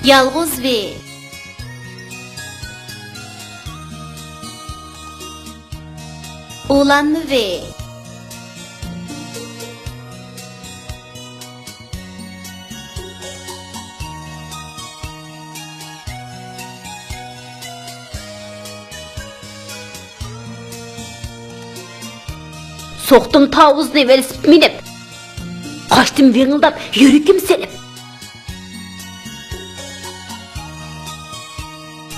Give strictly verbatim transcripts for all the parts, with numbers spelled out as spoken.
يالغۇز ۋې. ئۇلانما ۋې. سوقتۇم تاۋۇزنى ۋېلىسىپىت مىنىپ، قاچتىم ۋىڭىلداپ يۈرىكىم سېلىپ.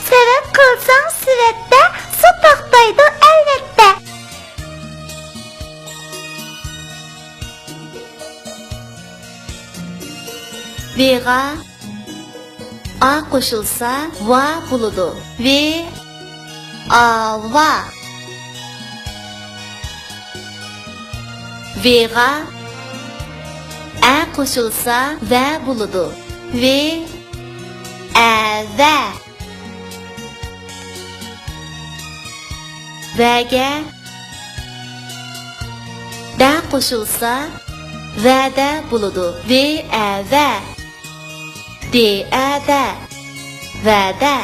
سەۋەب قىلساڭ سېۋەتتە، سۇ توختايدۇ ئەلۋەتتە. ۋېغا ئا قوشۇلسا ۋا بولىدۇ. ۋې، ئاۋا. ۋېغا ئە قوشۇلسا ۋە بولىدۇ. ۋې، ئەۋە. ۋەگە دە قوشۇلسا ۋەدە بولىدۇ. ۋې، ئەۋە. دې، ئەدە. ۋەدە.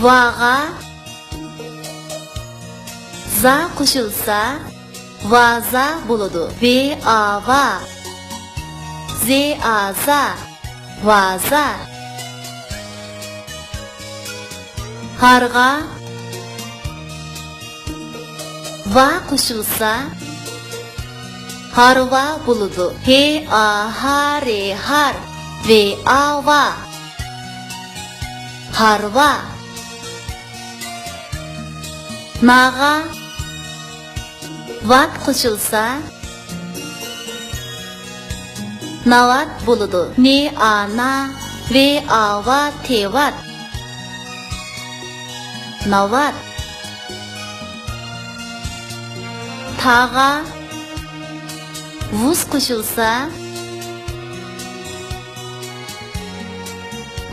ۋاغا زا قوشۇلسا ۋازا بولىدۇ. ۋې، ئاۋا. زې، ئازا. ۋازا. ھارغا ۋا قوشۇلسا ھارۋا بولىدۇ. ھې، ئا، ھا، رې، ھار. ۋې، ئاۋا. ھارۋا. ناغا ۋات قوشۇلسا ناۋات بولىدۇ. نې، ئانا. ۋې، ئاۋا، تېۋات. ناۋات. تاغا ۋۇز قوشۇلسا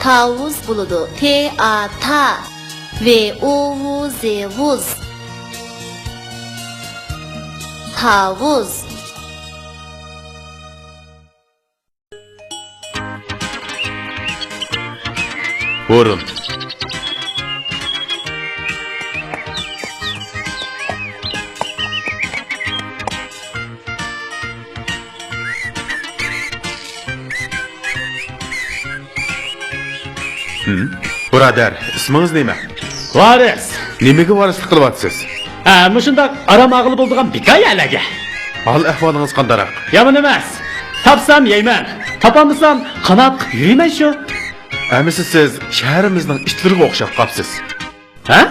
تاۋۇز بولىدۇ. تې، ئا، تا. ۋې، ئۇ، ۋۇ، زې، ۋۇز. تاۋۇز. بۇرۇن. ھىم؟ بۇرادەر، ئىسمىڭىز نېمە؟ ۋارىس. نېمىگە ۋارىسلىق قىلىۋاتىسىز؟ ھە، مۇشۇنداق ئارام ئالغىلى بولىدىغان بىكار يەرلەرگە. ھال ئەھۋالىڭىز قانداقراق؟ يامان ئەمەس. تاپسام يەيمەن، تاپالمىسام قانات قىلىپ يۈرىمەن شۇ. ئەمىسە سىز شەھىرىمىزنىڭ ئىتلىرىغا ئوخشاپ قاپسىز. ھە؟